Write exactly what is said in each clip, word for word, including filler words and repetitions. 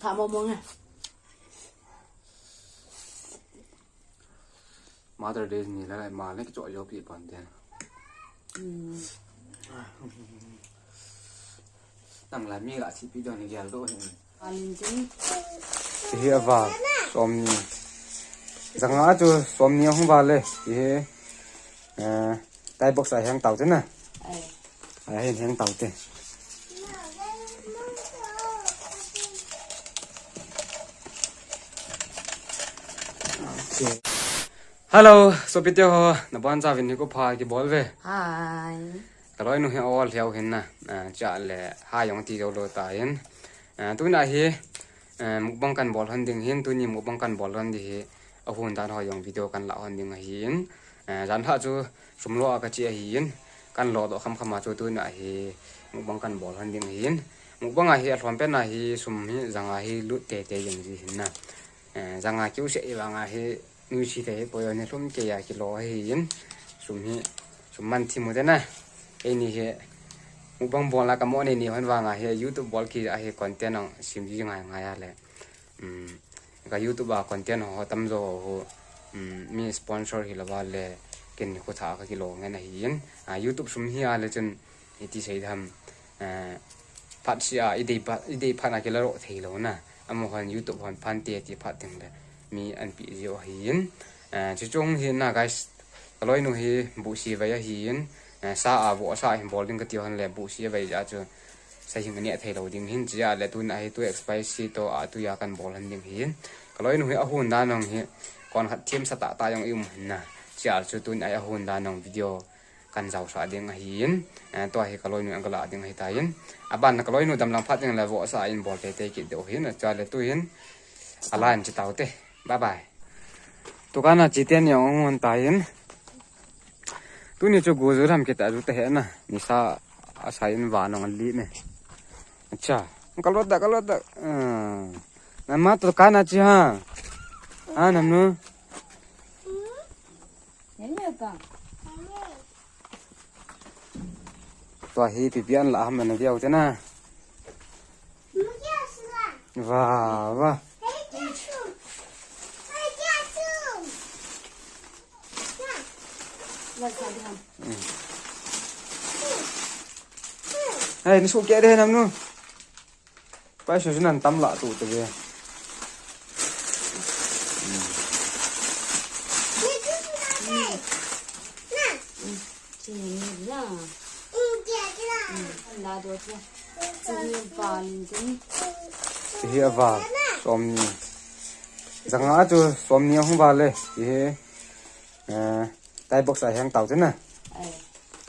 Tha mo mo nge. Mother Day ni la ma le ki cho yo pi pan den. Nang la mi la si pi don gel do hin. Alin tin. Hi ava som ni. Janga chu som ni hung va le. Hi. Eh, tai box a heng tau te na. Ai. Ai hin heng tau te. Okay. Hello, sopite ho, nabon chauvin nikho pha kibol uve. Hi. Kaloinu hi ol hiau hin na, ah, cha le ha jong ti jou lou ta hin. Ah, tuna hi, eh, mukbang kan bol hon ding hin, tuni mukbang kan bol hon ding hi, ahun dan ho jong video kan la hon ding ahin. Eh, jan ha chu sum lo a ka chi ahin, kan lo doh kham kham a chu tuna hi, mukbang kan bol hon ding ahin. Mukbang a hi alhom pen a hi sum hi janga hi lut tete jeng ji hin na. Eh, janga kiu se i vang a hi, nuisi te hi poi ni lhum kei a kilo ahin, sum hi, sum man thi mu te na. Eini hi, mukbang bol na ka mo ni ni hon vang a hi, YouTube bol kit a hi content ong sim ji ngai ngai a le. Um, ka YouTube a content ho tam jo ho, um, mi sponsor hi lou va le, ken ni ko tha ka kilo ngen ahin. A, YouTube sum hi a le chun, iti sei tham, eh, phat sia, i dei phat, i dei phat na kila ro thei lou na. Amo hon YouTube hon phan te ti phat ding le mi an pi ji ahin. Eh, chu chung hi na guys, kaloinu hi bu si vai ahin. Eh, sa a bu sa hin bol ding ka ti hon le bu si vai ja chu sa hing ne thei lou ding hin chia le tuna hi tu expice to a tu ya kan bol han ding hin. Kaloinu hi ahun dan ong hi kon khat thim sa ta ta jong i um hin na. Chia chu tuna hi ahun dan ong video kan jaosah ding ahin, eh, tua hi kaloinu ang kala ding ahi tai. Aban kaloinu damlang phat ding le vohsa in bol tete kit deu hin, acha le tu hin, alan chi tau te. Bye bye. Tukana chi ten jong hung tai. Tuni chu gu ju ram kit a ju te he na, nisa a sa in va nong li ne. Acha, kalot da, kalot da. Ah. Nama tukana chi ha. Ha, namnu. Tua hi pipian la ham na viau te na. Vah, vah. Hei, ni su ke de namnu. Pai su nan tam la tu te ve. Hi ava, som ni. Janga chu som ni hung va le. Hi. Eh, tai box a heng tau te na. Ai.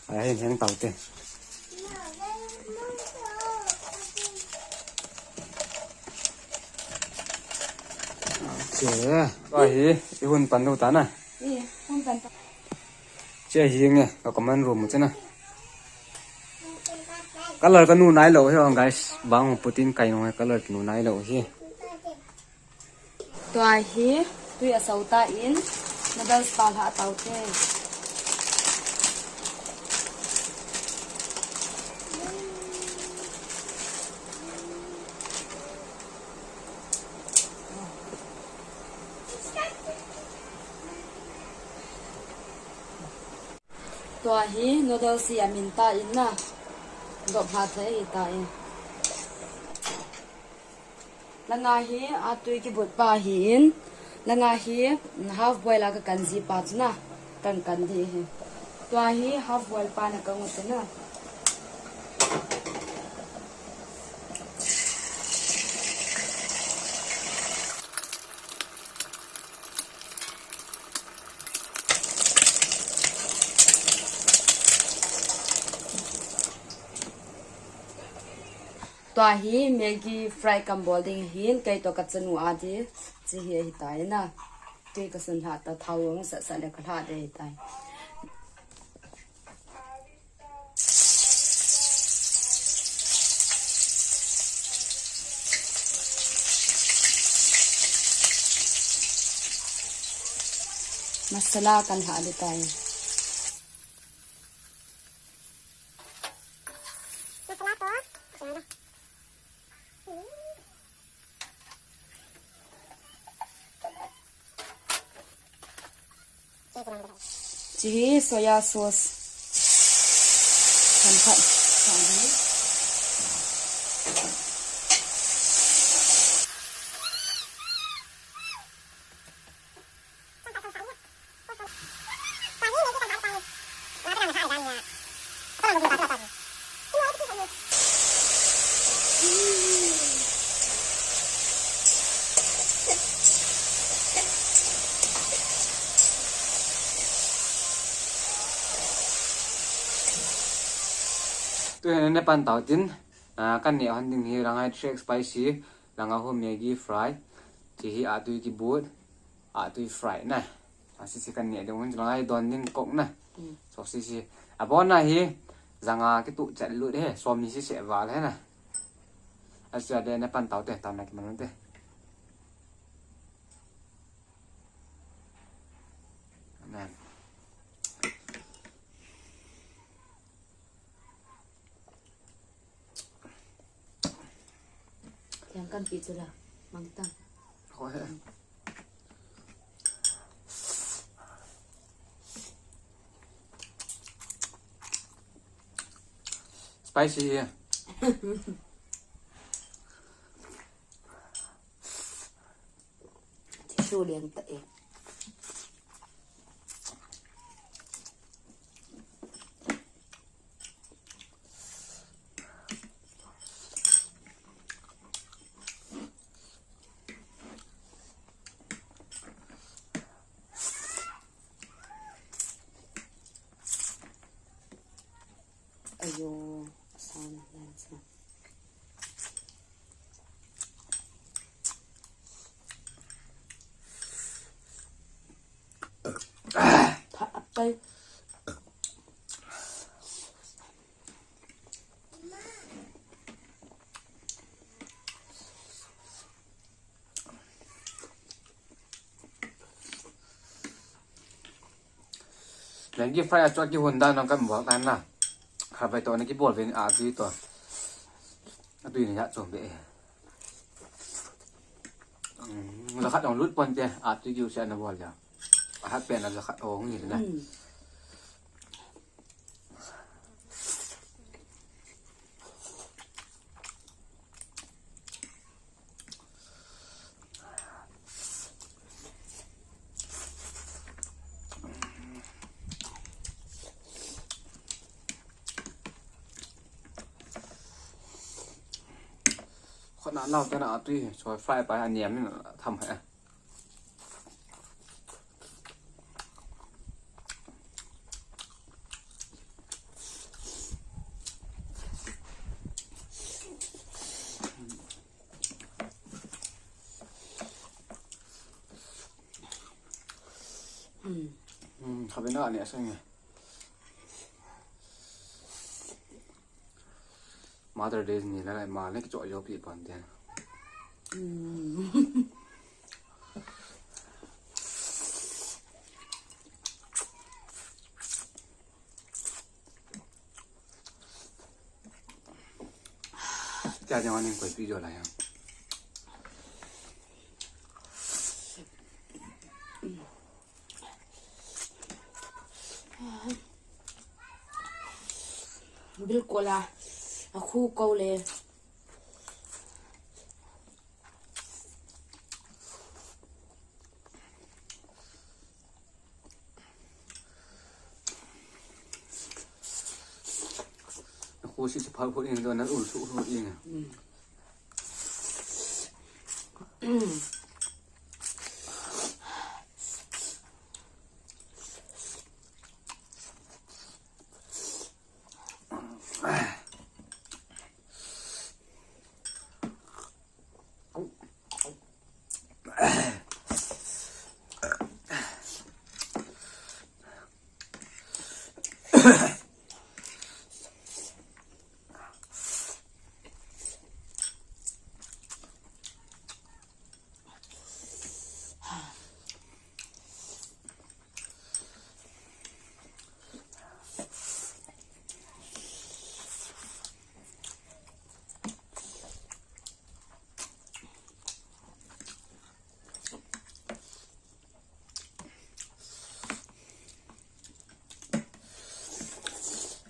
Ai, heng, heng tau te. Che. Ai, i hun pan lou ta na. I, hun pan ta. Che hi nge, ka common room che na. Color ka nu nai lou hi, guys. Bang putin kai no color ki nu nai lou hi. Tua hi, tui a sau ta in, noodles pa lha tau te. Tua hi, noodles hi a min ta in na, dop ha thei ta in. Langa hi atui kibut pa hi in, langa hi half boil a ka kan ji pa chu na, kan kan di hi. Tua hi half boil pa na ka ngut na. Tua hi Maggi fry kan bol ding hin, kei to ka chanu a di, chi hi ahi tai na. Tui ka sun lha ta thau ang sa sa le ka lha de ahi tai. Masala kan lha de tai. Masala to, masala. Hi soya sauce. Khan khat. Khan hi. Tu hin na pan tau tin, ah, kan neh hon ding hi, langa hi three X spicy, langa hi Maggi fry, ti hi a tui kibut, a tui fry na. A sisi kan neh ding hon, langa hi don ding kok na. Mm. So sisi, a bon na hi, zanga kitu chat lut he, so mi sisi val he na. A sisi a de na pan tau te, tau na kiman te. Amen. Yang kan pi tu la, mangtang. Spicy ya. Tissue liang ta e. Ayo, asan, asan. Pha apai. Maggi fry a chu kihon dan nang kan bol tan na. Kha bai to na kibol ven a tui to. A tui ni ya chom be. Mm, la khat ong lut pon te, a tui kiu se na bol ya. A hat pen la khat ong ni na. Mm. Khona nau te na a tui, so fry pa a niam in tham he. Hmm. Hmm, kha be na ni a sang e. Mother Day ni la lai ma le kicho jo pi pan te. Hmm. Cha jang aning koi pi jo la yang. Bilkol a, a khu ko le. Khu si si phal khu ing do na ul su khu ing. Mm.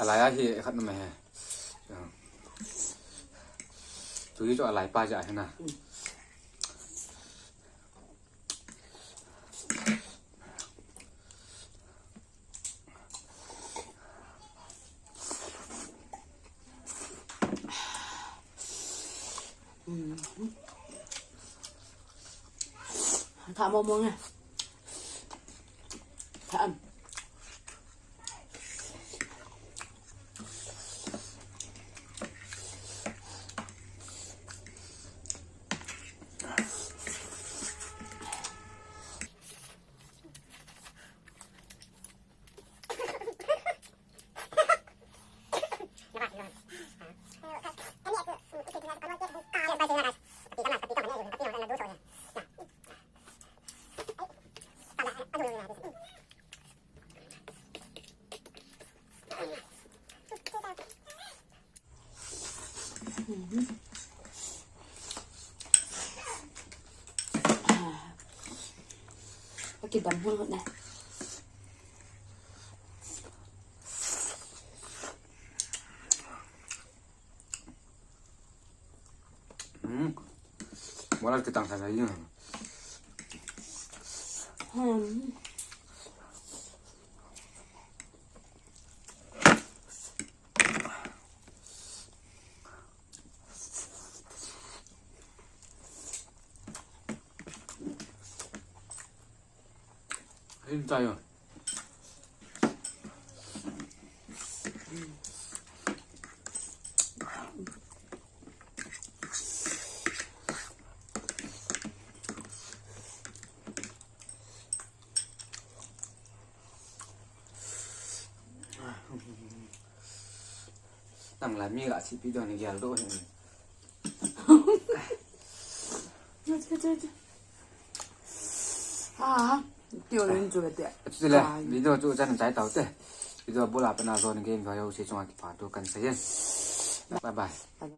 Alai a hi khat na me he. Tui cho alai pa ja he na. Tha mo mo nge. Tha am. Kidam hon hon ne. Hmm. Mola kitang sa sa yun. Hmm. Hin tayo. Nang la mi la chi pi don gel do hin. Ah, tio len chu te. Chu le, video chu chan chai tau te. Video bula pa na zon game video si chunga kipa tu kan sa yen. Bye bye.